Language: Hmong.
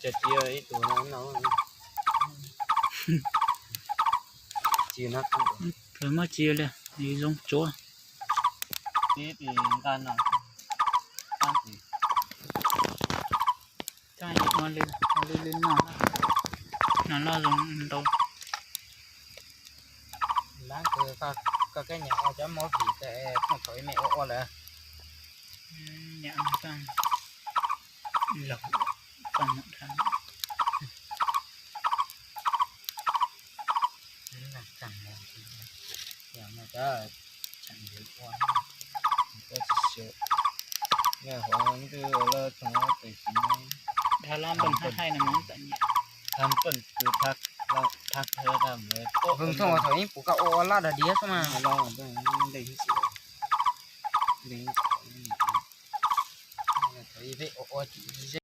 Ces ib tug no, tsis no, muab tsis li, zoo tsuav. Ib tis nqaj no, ib tis, ua li, ua li li no, no loj zoo ntau. Lab kws koj koj keb nyam ua cov mob vim tes thooj thaum ib me ua ua lawm. Nyam koj laug koj nyam dhau. Yog no cov tseem yuav ua, koj tsis xyuas, yog hov ntwg lawm tsoom pem tsis, dhau lab npawg haj haij no mas txom nyem, dhau npawg kws dhau, dhau, vwm thooj thaum ib puas koj ua ua laj dag diav xwb mas los ntev, ntev, thaum ib peb ua ua tsis